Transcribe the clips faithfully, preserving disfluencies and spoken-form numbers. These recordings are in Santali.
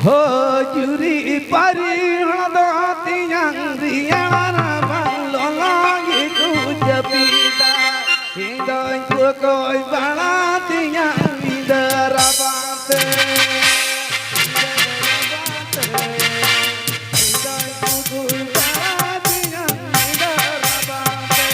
ᱦᱚ ᱡᱩᱨᱤ ᱯᱟᱨᱤ ᱦᱚᱲ ᱫᱚ ᱛᱤᱧᱟᱝ ᱨᱮᱭᱟᱲ ᱨᱟᱵᱟᱝ ᱞᱚᱞᱚ ᱜᱮᱠᱚ ᱡᱟᱹᱯᱤᱫᱟ᱾ ᱤᱧ ᱫᱚᱧ ᱠᱚᱠᱚᱭ ᱵᱟᱲᱟ ᱛᱤᱧᱟᱝ ᱧᱤᱫᱟᱹ ᱨᱟᱵᱟᱝ ᱛᱮ᱾ ᱧᱤᱫᱟᱹ ᱨᱟᱵᱟᱝ ᱛᱮ᱾ ᱤᱧ ᱫᱚᱧ ᱠᱚᱠᱚᱭ ᱵᱟᱲᱟ ᱛᱤᱧᱟᱝ ᱧᱤᱫᱟᱹ ᱨᱟᱵᱟᱝ ᱛᱮ᱾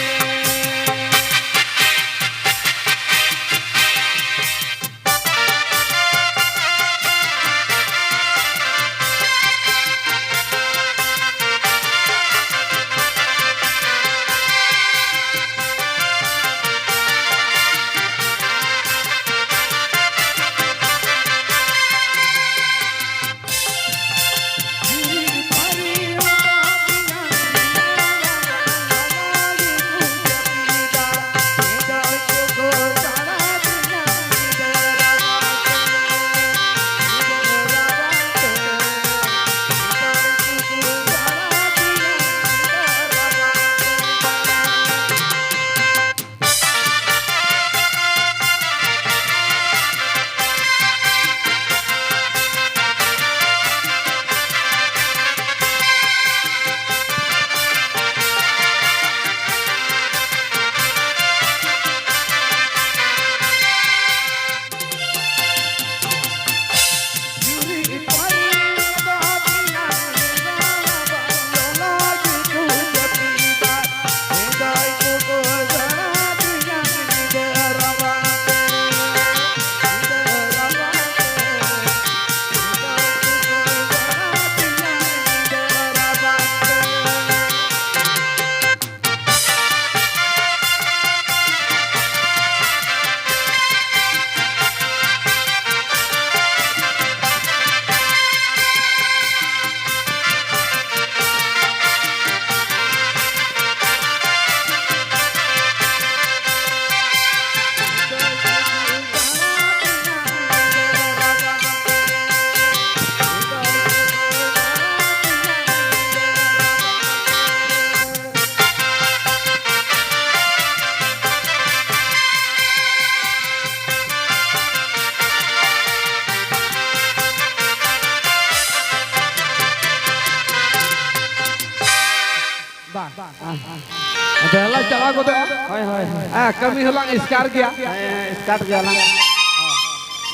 ᱫᱮᱞᱟ ᱪᱟᱞᱟᱣ ᱜᱚᱫᱚᱜᱼᱟ᱾ ᱦᱳᱭ, ᱦᱳᱭ, ᱦᱳᱭ᱾ ᱦᱮᱸ, ᱠᱟᱹᱢᱤ ᱦᱚᱸᱞᱟᱝ ᱮᱥᱠᱟᱨ ᱜᱮᱭᱟ᱾ ᱦᱮᱸ, ᱮᱥᱠᱟᱨ ᱜᱮᱭᱟᱞᱟᱝ᱾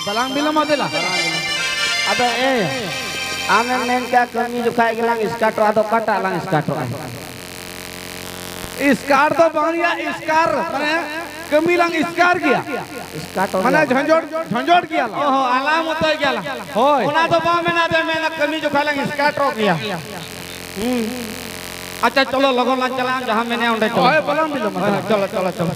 ᱵᱟᱞᱟᱝ ᱵᱤᱞᱚᱢᱟ ᱫᱮᱞᱟ᱾ ᱟᱫᱚ ᱮ, ᱟᱢᱮᱢ ᱢᱮᱱ ᱠᱮᱜᱼᱟ ᱠᱟᱹᱢᱤ ᱡᱚᱠᱷᱟᱡ ᱜᱮᱞᱟᱝ ᱮᱥᱠᱟᱨᱴᱚᱜᱼᱟ, ᱟᱫᱚ ᱚᱠᱟᱴᱟᱜ ᱞᱟᱝ ᱮᱥᱠᱟᱨᱴᱚᱜᱼᱟ? ᱮᱥᱠᱟᱨ ᱫᱚ ᱵᱟᱝ ᱭᱟ, ᱮᱥᱠᱟᱨ, ᱢᱟᱱᱮ ᱠᱟᱹᱢᱤ ᱞᱟᱝ ᱮᱥᱠᱟᱨ ᱜᱮᱭᱟ᱾ ᱮᱥᱠᱟᱨᱴᱚᱜ ᱢᱟᱱᱮ ᱜᱮᱭᱟ᱾ ᱡᱷᱚᱸᱡᱚᱴ, ᱡᱷᱚᱸᱡᱚᱴ ᱜᱮᱭᱟ ᱞᱟᱝ᱾ ᱚ ᱦᱚᱸ, ᱟᱞᱟᱝ ᱢᱚᱛᱚ ᱜᱮᱭᱟ ᱞᱟᱝ᱾ ᱦᱳᱭ᱾ ᱚᱱᱟ ᱫᱚ ᱵᱟᱝ ᱢᱮᱱᱟ ᱡᱮ ᱢᱮᱱᱟ ᱠᱟᱹᱢᱤ ᱡᱚᱠᱷᱟᱡ ᱞᱟᱝ ᱮᱥᱠᱟᱨᱴᱚᱜ ᱜᱮᱭᱟ᱾ ᱦᱩᱸ᱾ ᱟᱪᱪᱷᱟ, ᱪᱚᱞᱚ ᱞᱚᱜᱚᱱ ᱞᱟᱝ ᱪᱟᱞᱟᱜᱼᱟ, ᱡᱟᱦᱟᱸ ᱢᱮᱱᱮ ᱚᱸᱰᱮ ᱪᱚᱞᱚ᱾ ᱦᱳᱭ, ᱵᱟᱞᱟᱝ ᱵᱤᱞᱚᱢᱟ᱾ ᱦᱳᱭ, ᱦᱳᱭ, ᱪᱚᱞᱚ, ᱪᱚᱞᱚ, ᱪᱚᱞᱚ᱾